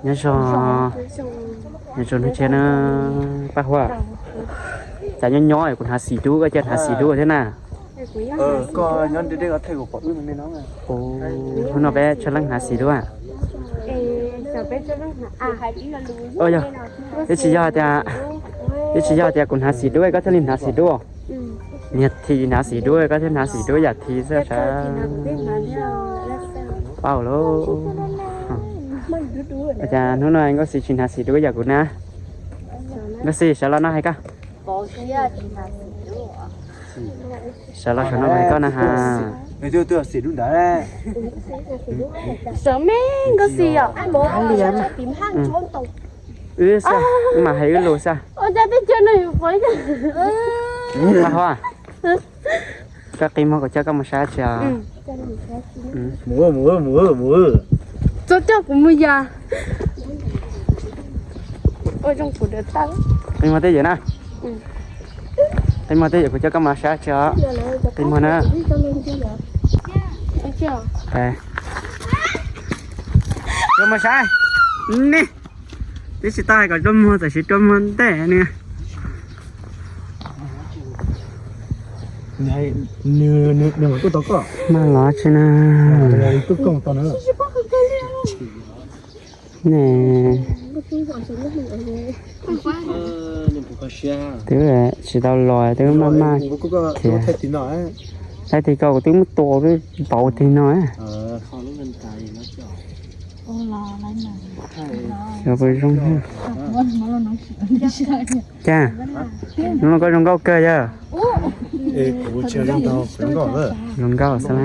Nyob zoo, nyob zoo hnub tshiab na Paj Huab. Cas nyob nyob kuv hnav xim dub, koj cia hnav xim dub thiab na. Hnub no peb tsawg leej hnav xim dub a? Yog, twb tsis yog tias, twb tsis yog tias kuv hnav xim dub koj thiaj li hnav xim dub. Niag Thi hnav xim dub koj thiaj hnav xim dub yam Thi xwb sav. Paub lauj. Cas hnub no Nkauj Xis tsis hnav xim dub yam kuv na? Nkauj Xis, sawv los no hais koj. Sawv los saum no hais koj na has. Sawv me Nkauj Xis yom. Wb xwb, wb mam hais wb lus xwb. Paj Huab, koj qi muag kuv coj koj mus saib tsi os. Txhob coj kuv mus yas. Qi muag tej yam na. Qi muag tej yam kuv coj koj mus saib tsi os. Qi muag na. Coj mus saib ne. Twb tsis tau hais kom rua muag, tam sim rua muag ntej ne. Maj los tsi na. Ne, twb tsis tau los twb maj maj khiav. Saib tig koj kuv twb muab tua pauv tig no. Xyov puas zoo. Cas hnub no koj zoo nkauj kawg yawg. Zoo nkauj xwb na.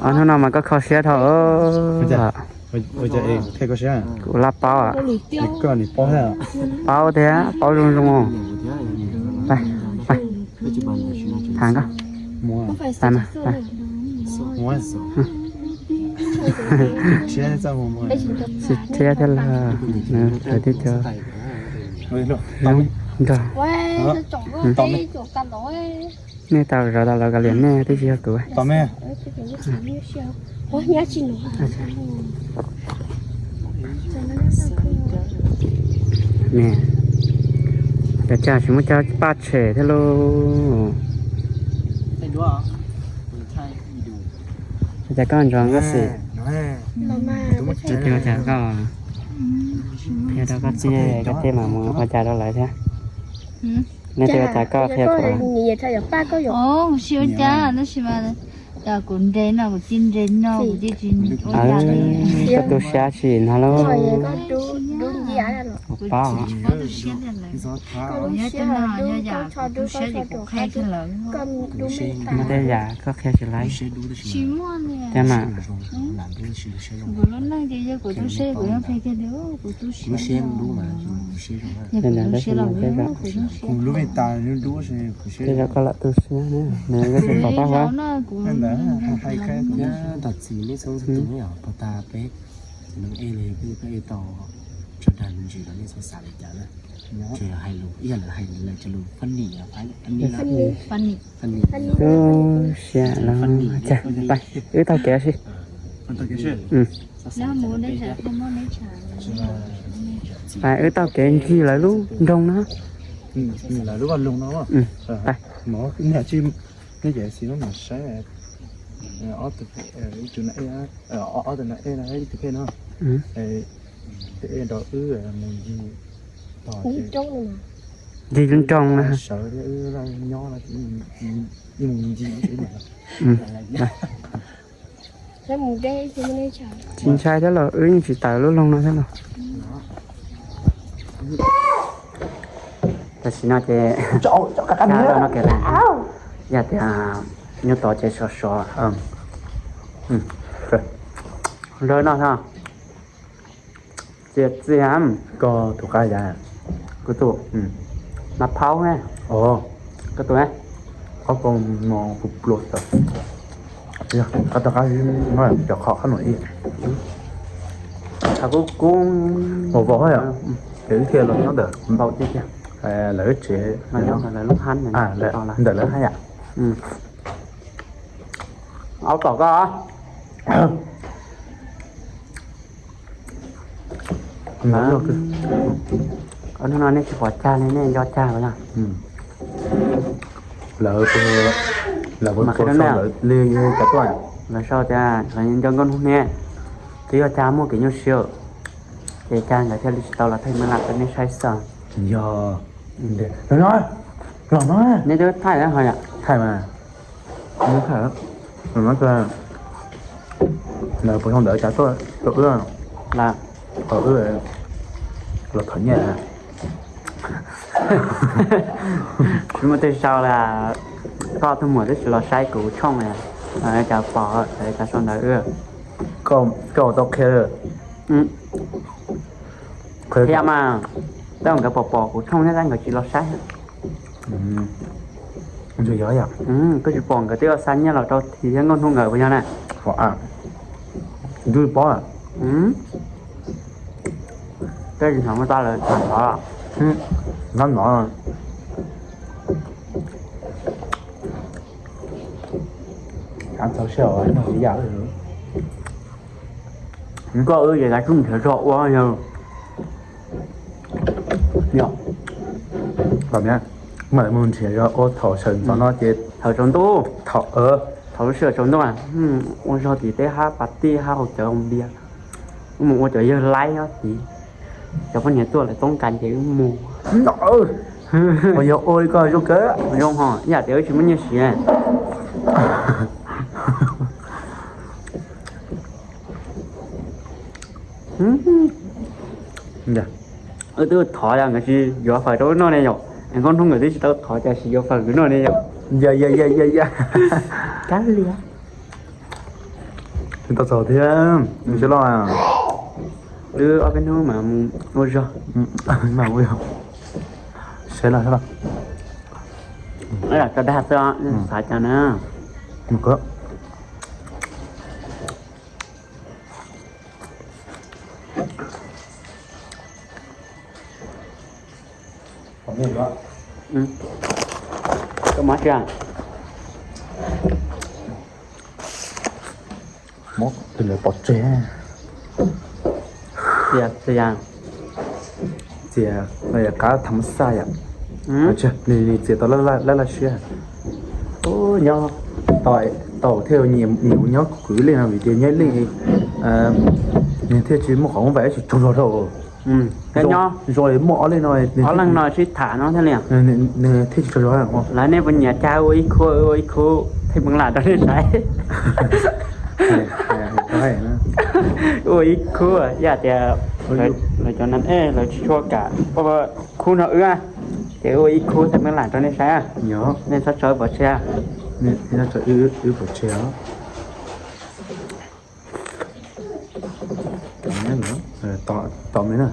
Ob hnub no mas koj kho siab dhau. Kuv laj paub, paub thiab paub zoo zoo. Tham koj, tsis rhiab thiab los nws tawm tib co nrog. Nej tau zov tau lawv kov liam nej twb tsis yog kuv. Cov cas tsis muaj cov paj tshem thiab lauj. Ua cas koj nrog Nkauj Xis, ua cas koj, qhia rau koj txiv, koj txiv mam mus ua cas rau lawv thiab. Nej twb ua cas koj qhia kuv. Kuv tsis ua cas tab sis mas kuv nres no, kuv txiv nres no, kuv tsis ua cas li. Koj tu siab tsis no lauj. Kuv paub. Kuv nyob tej no yog yam kuv tu siab ces kuv qhia kiag lawv. Muaj tej yam koj qhia tsis lawv. Tsis muaj li. Tiag mas. Kuv lub neej ces yog kuv tu siab kuv yeej qhia kiag tias kuv tu siab. Yog kuv tu siab los kuv tu siab. Tej zaum koj lam tu siab na, nws koj tsis pom Paj Huab. Funny. Funny. Tu siab los cas, wb taug kev si. Wb taug kev ncig lawv lub nroog na. Lawv lub vaj loog no. Nej ces xis no mam saib ob tug phem, ib tug na, ob tug na, ib tug phem no. Tus nrog wb mus ncig tog, ncig lub nroog na. Sawv thiab wb nyob no ces ib mus ncig. Tsis ntshai thiab los wb yeej tsis tawm lub loog no thiab los. Tam sim no ces no kev, yog tias nyuj tod ces sov sov. Lawv no tho. Txias txias. Koj tus qab yas. Kuv tus. Mas phauj ne. Koj tus ne. Qab koj no pluas pluas xwb. Qab tau qab no cov qhov qab no ib. Qhov kub kub. Vov vov yom. Ces wb thiaj los nyob ntawm npaum tiag tiag. Lawv tsev, lawv lub hab, ntawm lawv hab yam. Aub tom koj. Hnub no nej tsis pom Cag li, nej nco Cag los yog? Lawv, lawv puas sau ntawv li cas tuaj? Lawv sau tias lawv nco Nkauj Hnub ne, twb yog Cag muaj kev nyuaj siab, ces Cag nkawd thiaj li tsis tau los thaij meej lam rau nej saib xwb. Yog, los no, nej twb thaij ho yom? Thaij mas, thaij, no, lawv puas sau ntawv cas tuaj rau wb, wb los thov nyiaj. Tsis muaj tej sau li, koj tus muam twb tsis los saib kuv tshooj li, cas pom cas sau ntawv wb. Koj tau qhia, qhia mas, tej zaum nkawd pom pom kuv tshooj thiab tab nkawd tsis los saib. Koj tsis pom nkawd twb xa nyiaj los rau Thim thiab Nkauj Hnub nkawd puas yog na? Twb paub. Koj tsis hnov muaj tau lawv tham thov? Hnov no. Koj wb ces kav tsij nrhiav zog ua yog. Yog, mam mus nrhiav zog ua thaum sawv ntxov no ces thaum tsaus ntuj, thaum, thaum lub sij hawm tsaus ntuj, ua zog tim teb hab pas tij hab haus cov npias, mus ua cov yawg laib tid, cov poj niam tuaj lawv toob kas ces wb mus. Yog ua li koj zoo kawg. Zoo ho, ib yam tias wb tsis muaj nyiaj siv. Wb twb thov nkawd tsis yuav fawm rau wb noj ne yom, Nkauj Hnub nkawd twb tsis tau thov cas tsis yuav fawm wb noj ne yom. Kab lias. Tsis tau txaus thiab, nws tsis loj. Wb ob peb hnub mas mus ua zog. Mas ua zog. Seb los, seb los. Tso dag xwb, xav cas na. Koj mob tsi? Mob, pov tseg. Txias, qab tham xaj yom. Nws txias tau laj laj siab. Nyob tau thiaj nyiam nyob kwv leej no vim tias nyob ib leej nws thiaj tsis muaj qhov muaj vais tsis tsaug zog rau. Nyob zoo muaj ob leej no, ob leeg no sib tham no thiaj li nws thiaj tsis tsaug zog. Lawv nej puas nyiam Cag ua ib khub, ua ib khub thaij meej lam rau nej saib. Ua ib khub, yam tias lawv cov nam ej lawv tsis tshua kam ua khub no wb, ces ua ib khub thaij meej lam rau nej saib. Nej txhob tso wb pov tseg. Wb pov tseg os. Tom me na.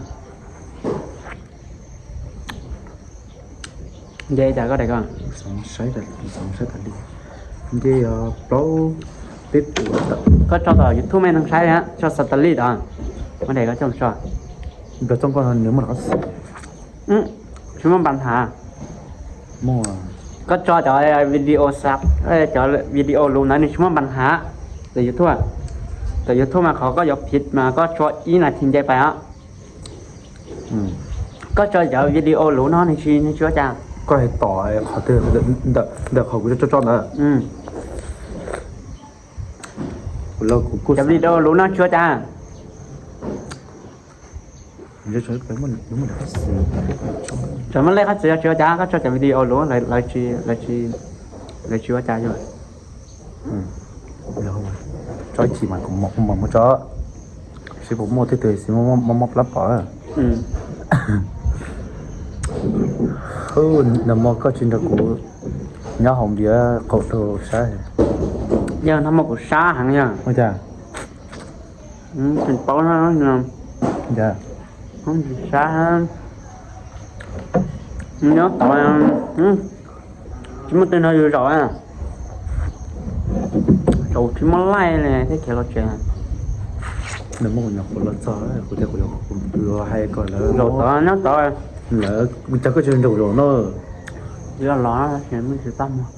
Nce cas koj daim ko? Saib tas li, nce yog plaub peb puas. Koj tso tom YouTube me neeg saib, tso satellite os. Muab daim ko coj tso. Npawg Txooj koj nws muaj lov xwm. Tsis muaj npa nhav. Koj tso cov video sap, cov video lus ntawd nws tsis muaj npa nhav. Tom YouTube, tom YouTube mas qhov koj yuav phiv mas koj tso ib nas this nce pais os. Koj tso cov video lus no nws tsis, nws tsis ua cas. Koj hais tom qhov twg? Ntawm qhov kuv tso tso ntawd. Cov video lus no tsis ua cas. Tseem muaj lej qab txwv yog tsis ua cas, koj tso cov video lus lawv tsis ua cas yog. Tso ib chim mas kuv mam muab tso, seb puas muaj tej tug xwb muaj mob plab pom. Nag hmo koj tsis nrog kuv nyob haus npias qaum rau sab. Yog nag hmo kuv sab heev yog. Ua cas? Tseem paub, sab, nyob tod tsis muaj twg nrog yus zaum, zaum tsis muaj laij li thiab khiav los tsev. Nag hmo kuv nyuam qhuav los txog, kuv tias kuv yuav hais kom lawv zaum tod nyob tod. Lawv, cas koj tsis nrog zaum no? Los los, muaj tsis pab muag.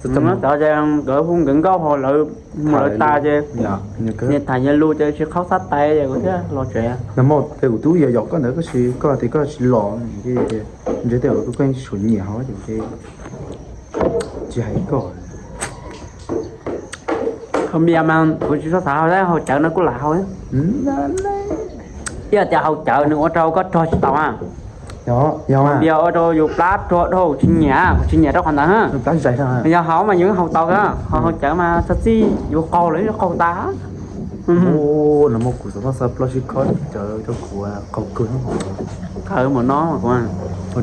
Txog ces nkawd hu nkawd nkauj ho lawv mus lawv tas ces niam tham nyias lus ces tsis qhaub xab tais ces kuv thiaj los tsev. Nag hmo ces kuv twb yog yog koj ntawd koj tsis, koj tias koj tsis los, ntshe tej zaum koj yeej tsis tshua nyiam hauv ces tsis hais koj. Haus npias mas kuv tsis tshua xav haus, haus cawv no kuj lam haus. Ib yam tias haus cawv nws ua rau koj rog tsis tau. Npias ua rau yus plab rog dhau, tsis nyiam, tsis nyiam rau qhov ntawd. Yog haus mas yus haus tau, ho haus cawv mas txog txij yus qaug los qaug tas. Nag hmo kuv xav muab xav plaub tsib khob cawv rau kuv qaug kawg. Kawg mus no kuv, ua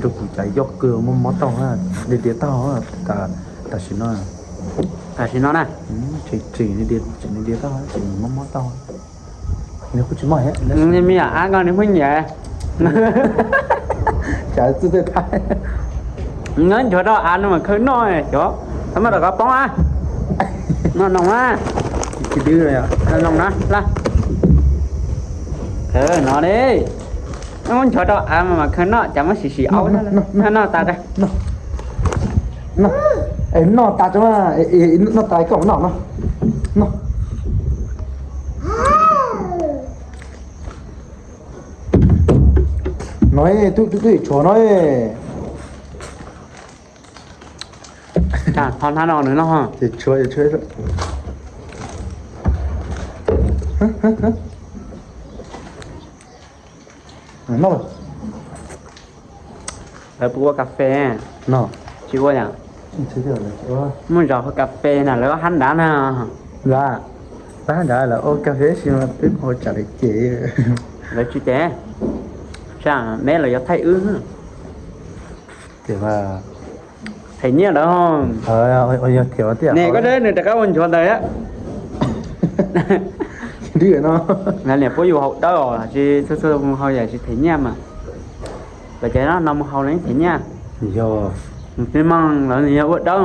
rau kuv cas yoj kawg, mob mob taub hau, diav diav taub hau tam sim no. Tam sim no na, tseem tseem diav, tseem diav taub hau, tseem mob mob taub hau. Nws kuj tsis mob thiab. Me nyuam ab ko nws pheej nyiam. Cas txij tej thab, nyob nchuav rau av no mas khaws noj cov, txhob muab rau koj poob a. Noj noog a. Noj noog na, la. No ne, nyob nchuav rau av mas khaws noj, cas muab sim sim aub. Noj tas, noj tas, noj tas koj noj no. No, twb twb tshuav no. Tho hnab no nws noj. Ces tshuav, tshuav. Lawv puas ua kas fes? Tsis ua yom. Muaj zos ua kas fes na, lawv ua hab nrad na. Lawv ua hab nrad, lawv ua kas fes sis mas peb ua tsam lawv cem. Lawv tsis cem, neb lawv yuav thaij wb. Them nyiaj lawm. Yog them tiag ne, koj saib nws rov qab ua nchuav ntawd. Niam puab yus haus dawb os, tsis txhua txhua mus haus yam tsis them nyiaj mas. Lawv cov no mus haus los yeej them nyiaj. Yog, tij mooj lawv nws yog ua dawb,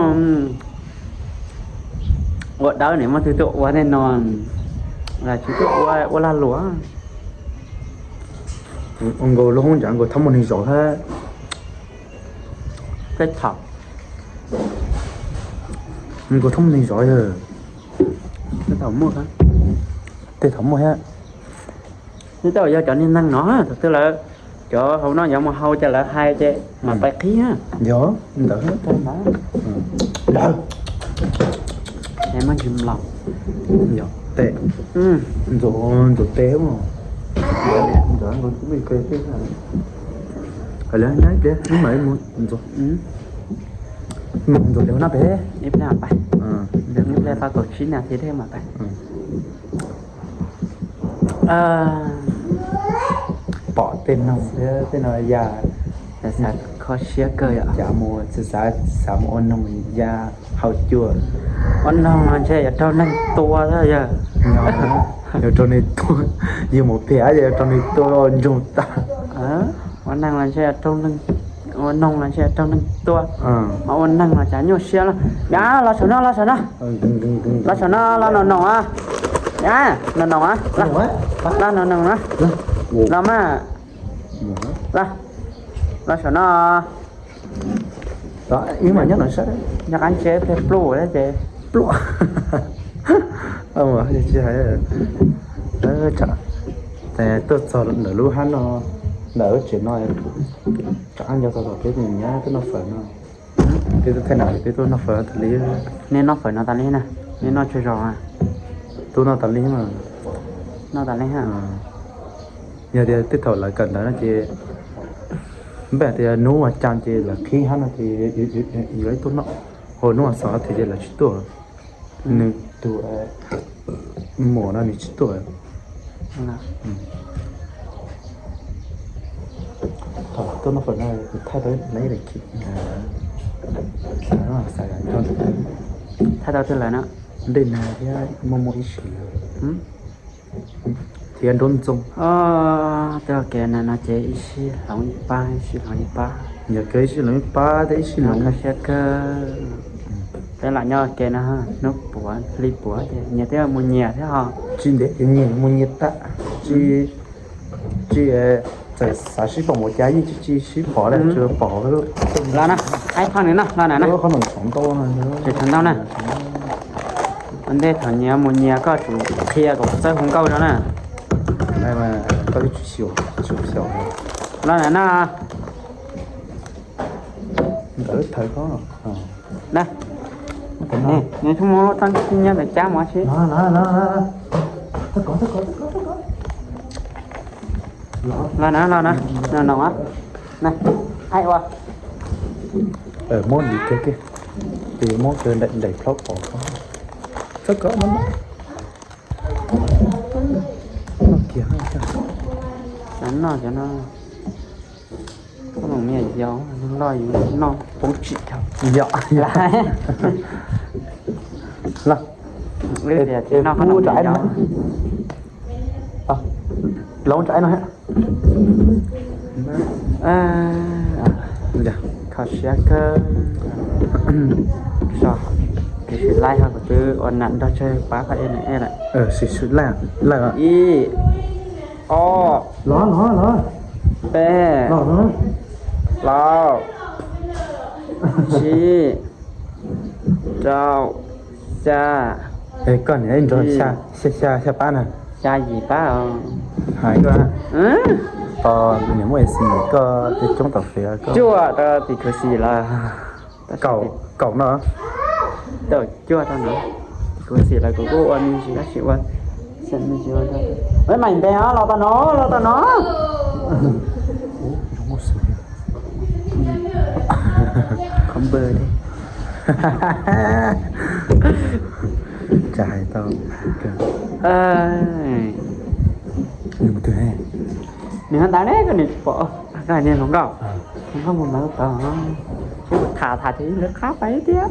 ua dawb niam muaj twg tuaj ua tej no, tsis tuaj ua, ua lag luam. Ua nkaus lub hoob ntsam nkaus thab muaj neeg zov thiab. Tej thaum, nkaus thab muaj neeg zov yog. Tej thaum muaj thiab. Tej thaum yog cov niag neeg no thaum twg lawv, cov hauv no yuav mus haus ces lawv hais ces mam pais qhib. Yog ntawd, ntawd. Muaj ntsis mlaus. Yog tes, ntxuav, ntxuav tes mas. Ntxuav ntxuav tes, ib pliag mam mus ntxuav. Mus ntxuav tes hauv no pem. Ib pliag mam pais. Ib pliag tau kaum tsib nas this thiab mam pais. Pom tej noog thiab tej no ya, xav kho siab kawg yom. Cas mus xav, xav mus ua noog ya haus cua. Ua noog no ntshe yuav raug neeg tua thiab yog. Yuav raug neeg tua, yog mus pem yuav raug neeg tua ntsoog tag. Ua neeg los ntshe, ua noog los ntshe raug neeg tua, mas ua neeg los cas nyuaj siab lawm. Los saum no, los saum no, los saum no, los noog noog a. Noog noog a, los noog noog a. Los mas, los saum no. Ib mas nyob no saib, nyob qab ntsia pem pluj ces pluj. Tsis hais, tsam tuaj txog ntawm lub hab no, ntawm lub tsev no, tsam nco txog thaum peb nyab tuaj noj fawm no. Peb tuaj thaij na, peb tuaj noj fawm tas li. Nej noj fawm no tas li na, nej noj tsawg zaus? Tuaj noj tas li mas. Noj tas li. Yog tias tej thaum lawv kawm ntawv no ces npaj tias hnub ua cas ces lawv qhib hab no ces yuav ib tuaj noj, ho hnub ua xov thiab ces lawv tsis tuaj. Nws tus muam no nws tsis tuaj. Thaum tuaj noj fawm no kuv thaij tau lawv, thaij tau twg lawm na? Dej nag thiab muaj muaj ib sim lawm. Thiab nruab ntxoo. Tej kev na no ces ib sij hloov ib pab, ib sij hloov ib pab. Yog kev ib sij hloov ib pab thiab ib sij hloov kho siab kawg. Peb lam nyob kev no hnub puav hli puav ces nyias twb mus nyias thiab ho. Tsis ntev ces nyias mus nyias tag, tsis, tsis Xav sib pom mus cas yeej tsis tsis sib pom li, tsuas pom lub. Los na, haib phaj nws no, los na na. Qhov no tshov ntau no. Tsis tshov ntau na. Ua ntej thaum nyias mus nyias koj tsum qhia kom txawb hu nkauj rau na. Koj twb tsis xyuas, tsis xyuas. Los na na. Nkawd thawv koj. Na. Nws tub mus tau nyob ntawm cab mov sib. Los na, los na, no no. Na, haib ua. Muab lis kawg kiag, ces muab kawg nraim nraim plhaub pom. Txawb koj no. Noj kiag. Cov noj cov no. Koj mus niam yau loj yus noj poob tsim kawg. Yog. Los. Wb tias tsis noj koj noj yau. Los ua ntsais no. Kho siab kawg. So, tiam sis laib ho kuv twb ua nam nrog tsawg pab qhov e na e lawm. Ib, ob, los los los, peb, los, tsib, rau, xya. Koj niam nrog xya, xya pab na. Xya yim pab os. Hais koj, tos niam muaj xim koj twb coob tau fem koj. Cuaj tau tim khuv xim lawm. Kaum no. Tau cuaj tau no. Khuv xim lawm kuv kuj ua me ntsis dab tsi ua. Ua me ntsis ua. Maim npe os, los tau no, los tau no. Qhov npawg li. Tsis hais tau. Nws mus twg? Nws ho ntawd ne, koj niam tsis pom. Koj niam hluas nkauj, hluas nkauj mus ntawd tod. Tham tham ces lawv qab pais thiab.